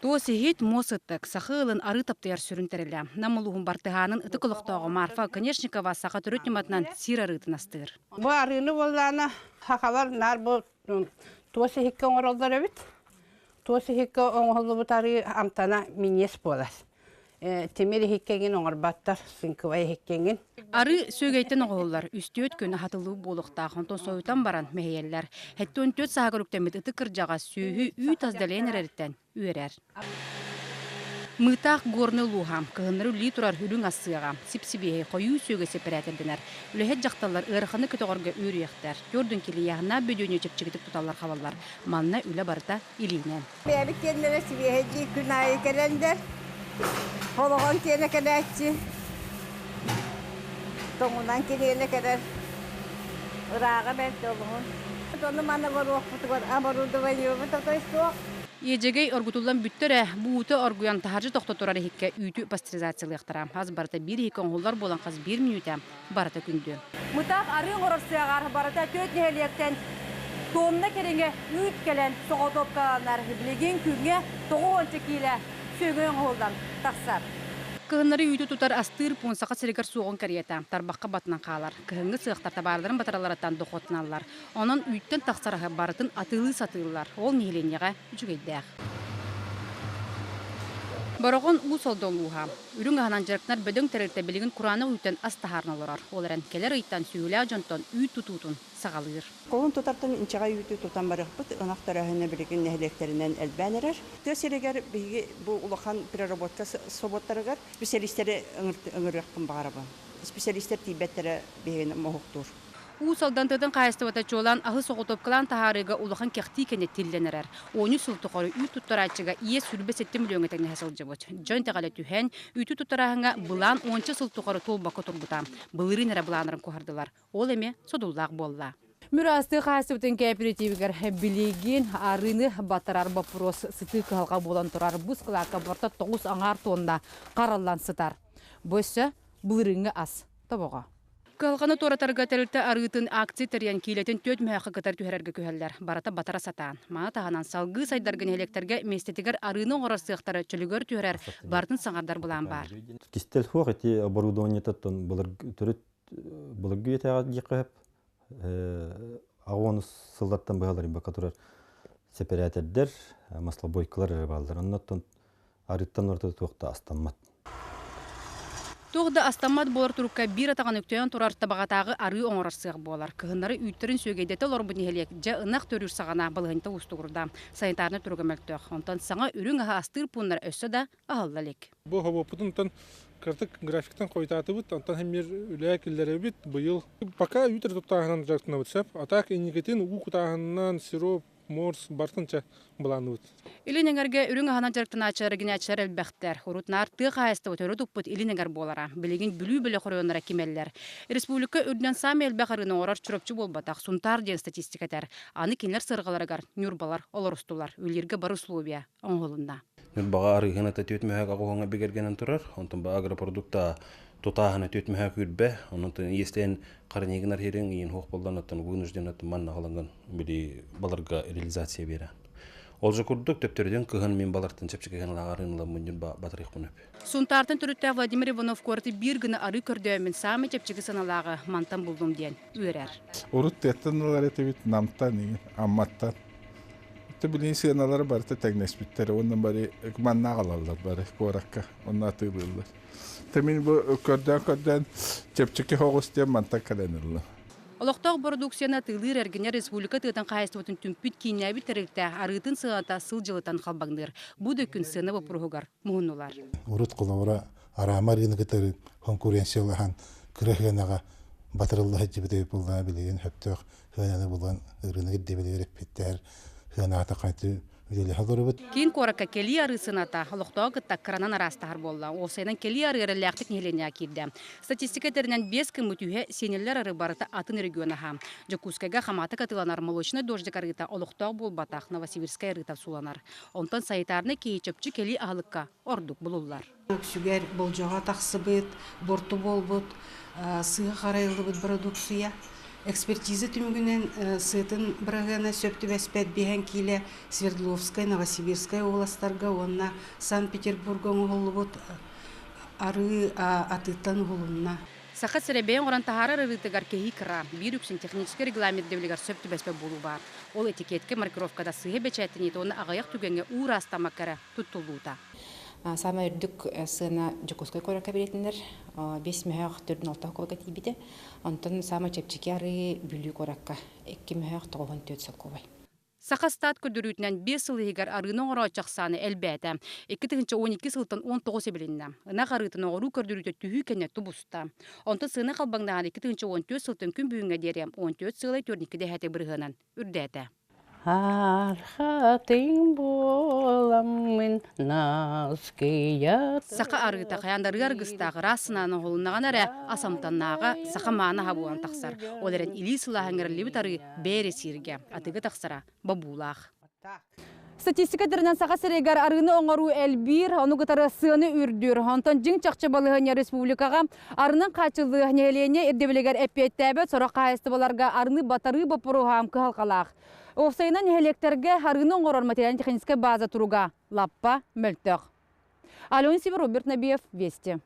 Туос иһит, муос ытык, саха ыалын арыы таптайар сүрүн тэрилэ. Нам улууһун бартыһаанын ытык олохтооҕо Марфа Оконешникова саха төрүт ньыматынан сиир арыытын астыыр. Бу арыыны буоллаана сахалар наар бу туос иһиккэ оҥороллор эбит. Туос иһиккэ оҥоһуллубут арыы амтана минньиэс буолар. Тимир иһиккэ оҥорботтор, сыҥкыбай иһиккэ Арыы сүөгэйтэн оҥоһуллар, үстүөт күн аһатыллыы буолуохтаах, онтон сойутан баран мэһийэллэр. 74 сааһыгар үктэммит ытык кырдьаҕас сүөһү үүт ас дэлэйэн эрэриттэн үөрэр. Мыытаах горный лууһа, кыһыннары үлэлии турар үрүҥ ас сыаҕа, сип-сибиэһэй хойуу сүөгэ сэппэрээтэрдэнэр. Үлэһит дьахталлар ыараханы көтөҕөргө үөрүйэхтэр. Түөрдүн килийэһинэ бүдүөнү чэпчэкитик туталлар-хабаллар. Манна үлэ барыта илиинэн. Бэйэбит киэннэрэ сибиэһэйдии күн аайы кэлэллэр. Хологон киэнэ кэлээччи, тоҥунан кириэнэ кэлэр. Ырааҕа бэрт олуһун. Ону маны боруохпутугар оборудованиебыт отой суох. Иэдьэгэй оргутуллан бүттэ эрэ, бу уута оргуйан таһырдьа тохто турар иһиккэ үүтү пастеризациялыахтара. Ас барыта биир иһиккэ оҥоһуллар буолан хас биир мүнүүтэ барыта күндү. Мытаах арыы оҥорор сыаҕар барыта түөрт нэһилиэктэн тонна кэриҥэ үүт кэлэн соҕотуопкаланар. Билигин күҥҥэ 90 киилэ сүөгэй оҥоһуллан тахсар. Кыһыннары үүтү тутар астыыр пуун Саха сиригэр суоҕун кэриэтэ, тарбахха батынан хаалар. Кыһыҥҥы сыахтар табаарларын батаралларыттан дохуоттаналлар. Онон үүттэн тахсар аһы барытын атыылыы сатыыллар. Ол нэһилиэнньэҕэ үчүгэйдээх. Бороҕон Уус Алдан улууһа. Үрүҥ аһынан дьарыктанар бөдөҥ тэрилтэ билигин кураанах үүттэн ас таһааран олорор. Ол эрэн кэлэр ыйтан сүөһүлээх дьонтон үүт тутуутун саҕалыыр. Кулун тутартан инчэҕэй үүтү тутан барыахпыт. Ынах төрөөһүнэ билигин нэһилиэктэринэн элбээн эрэр. Тыа сиригэр биһиги бу улахан переработка собуоттарыгар специалистэри ыҥырыахпын баҕарабын. Специалистэр тиийбэттэрэ биһигини моһуктуур. Уус Алдан тыатын хаһаайыстыбата чуолаан аһы соҕотуопкалаан таһаарыыга улахан кэхтии кэннэ тиллэн эрэр. Оонньуу сыл тухары үүт туттарааччыга иэс 27 миллиоҥҥа тэҥнэһэ сылдьыбыт. Дьон итэҕэлэ түһэн, үүтү туттарааһыҥҥа былаан уонча сыл тухары туолбакка турбута. Былырыын эрэ былааннарын куһардылар. Ол эмиэ содуллаах буолла. Мүрү астыы хаһаайыстыбатын кооперативигэр билигин арыыны батарар боппуруос сытыы кыһалҕа буолан турар. Бу ыскылаакка барыта тоҕус аҥаар тонна хараллан сытар. Бу өссө былырыыҥҥы ас тобоҕо. Кыһалҕаны туоратарга тэрилтэ арыытын акция тэрийэн киилэтин түөрт мөһөөххө кытары түһэрэргэ күһэллэр. Барыта батара сатаан. Маны таһынан салгыы сайдарга нэһилиэктэргэ миэстэтигэр арыыны оҥорор сыахтары чөлүгэр түһэрэр барытын саҥардар былаан баар. Кистэл суох ити оборудованиетыттан былыр төрүт былыргы үйэтээҕи диэххэ сөп. Аҕыс сыллартан быһалар бакка турар сэпэрээтэрдэр, маслобойкалар эрэ бааллар. Оннуттан арыыттан ураты туох да астаммат. Туох да астаммат буолар турукка биир атаҕын өктөйөн турар Табаҕатааҕы арыы оҥорор сыах буолар. Кыһыннары үүттэрин сүөгэйдэтэ олорбут нэһилиэк дьэ ынах төрүүр саҕана балаһыанньата уустугурда. Санитарнай туруга мөлтөх. Онтон саҥа үрүҥ аһы астыыр пууннар өссө да аһылла илик. Бу хобуоппутун онтон кыратык графиктан хойутаатыбыт, онтон эмиэ үлэ киллэрэбит. Быйыл пока үүт эрэ туттааһынан дьарыктанабыт сөп. А так инникитин уу кутааһынынан сироп морс бартын чэ былаанныбыт. Илин эҥэргэ үрүҥ аһынан дьарыктанааччылар эргинээччилэр элбэхтэр. Урут наар тыа хаһаайыстыбата өрө туппут илин эҥэр буолара. Билигин Бүлүү бөлөх оройуоннара кимэллэр. Республика үрдүнэн саамай элбэх арыыны оҥорор Чурапчы буолбатах, Сунтаар диэн статистика этэр. Аны кинилэр сырҕаларыгар Ньурбалар олорустулар. Үлэлииргэ бары условия оҥоһулунна. Ньурбаҕа арыыһын ата түөрт мөһөөк аҕуһуҥа бигэргэнэн турар. Онтон бу агропродукта тутааһына түөрт мөһөөк үрбэ. Онон иэстээн хараньыгын архириҥ иин хуох боллан оттон вынужден манна халанган били баларга реализация биэрэн. Ол же курдук төптөрүтүн кыһын мин балартан чэпчэкиһин лааҕарын ыламмын ньурба батарыахпын өп. Сунтаартан төрүттээх Владимир Иванов куораты биир гына арыы көрдөөммүн саамай чэпчэки сыаналааҕы мантан буллум диэн үөрэр. Урут тыаттан ылар этибит Намтан, Амматтан. Өттө билигин сыаналара барыта тэҥнэспиттэр уонна бары манна аҕалаллар бары куоракка онно атыылыыллар. Мин бу көрдөөн-көрдөөн чэпчэки соҕус диэн мантан кэлэн ыллым. Олохтоох бородууксуйаны атыылыыр эргинэр республика тыатын хаһаайыстыбатын түмпүт кииннээбит тэрилтэ арыытын сыаната сыл дьылытан халбаҥныыр. Бу да күн сыана боппуруоһугар муһуннулар. Урут холобура Араама арыыны кытары конкуренциялаһан кыра сыанаҕа батарылла сылдьыбыт эбит буоллаҕына билигин сөптөөх сыананы булан ырыынак ирдэбилигэр эппиэттэһэр сыанаҕа хайдыы үлэлэһэ олоробут. Киин куоракка кэлии арыы сыаната олохтооҕу кытта кыранан араастаһар буолла. Уопсайынан кэлии арыы эрэллээхтик нэһилиэнньэҕэ киирдэ. Статистика этэринэн биэс гыммыт үһэ сиэниллэр арыы барыта атын регион аһа. Дьокуускайга хамаатык атыыланар молочный дождик арыыта олохтоох буолбатах Новосибирскай арыыта сууланар. Онтон санитарнай киһи чопчу кэлии аһылыкка ордук булуллар. Үксүгэр болдьоҕо тахсыбыт, буорту буолбут, сыыһа харайыллыбыт бородууксуйа. Экспертиза түмүгүнэн сыатын быраһыана сөп түбэспэт биһэн киилэ Свердловскай, Новосибирскай уоластарга уонна Санкт-Петербурга оҥоһуллубут арыы атыыттан уһулунна. Саха сирэ бэйэ оҥорон таһаарар арыытыгар кэһии кыра, биир үксүн техническэй регламент ирдэбилигэр сөп түбэспэт буолуу баар. Ол этикетка маркировкада сыыһа бэчээттэнии уонна аҕыйах түгэҥҥэ уу ыраастаммакка эрэ туттуллуута. Саамай үрдүк сыана Дьокуускай куоракка билэтиннэр 5 мөһөөх 4 куоракка тиийбитэ. Онтон саамай чэпчэки арыы Бүлүү куоракка 2 мөһөөх 94 солкуобай. Сахастат көрдөрүүтүнэн биэс сыл иһигэр арыыны оҥорооччу ахсаана элбээтэ. 2012 сылтан 19 эбилиннэ. Ынах арыытын оҥоруу көрдөрүүтэ түһүү кэннэ тубуста. Онтон сыана халбаҥнаан 2014 сылтан күн бүгүҥҥэ диэри 14 сыалай 42 дэһээти бырыһыанан үрдээтэ. Архатыҥ буоламмын наскыйа Саха арыыта хайаан да ырыа аргыстаах ыраас санааны оһолуннаҕына эрэ ас амтаннааҕа саха мааны аһа буолан тахсар. Ол эрэн илии сылааһын ыҥырыллыбыт арыы бээрэ сииргэ атыыга тахсара бобуулаах. Статистика дырынан Саха сиригэр арыыны оҥоруу элбиир, ону кытары сыаны үрдүүр. Онтон дьиҥ-чахчы балаһыанньа республикаҕа арынан хааччыллыы нэһилиэнньэ ирдэбилигэр эппиэттээбэт сорох хаһаайыстыбаларга арыны батарыы боппуруоһа кыһалҕалаах. Уопсайынан нэһилиэктэргэ арыыны оҥорор материально-техническэй база туруга лаппа мөлтөх. Алена Сивер, Роберт Набиев, Вести.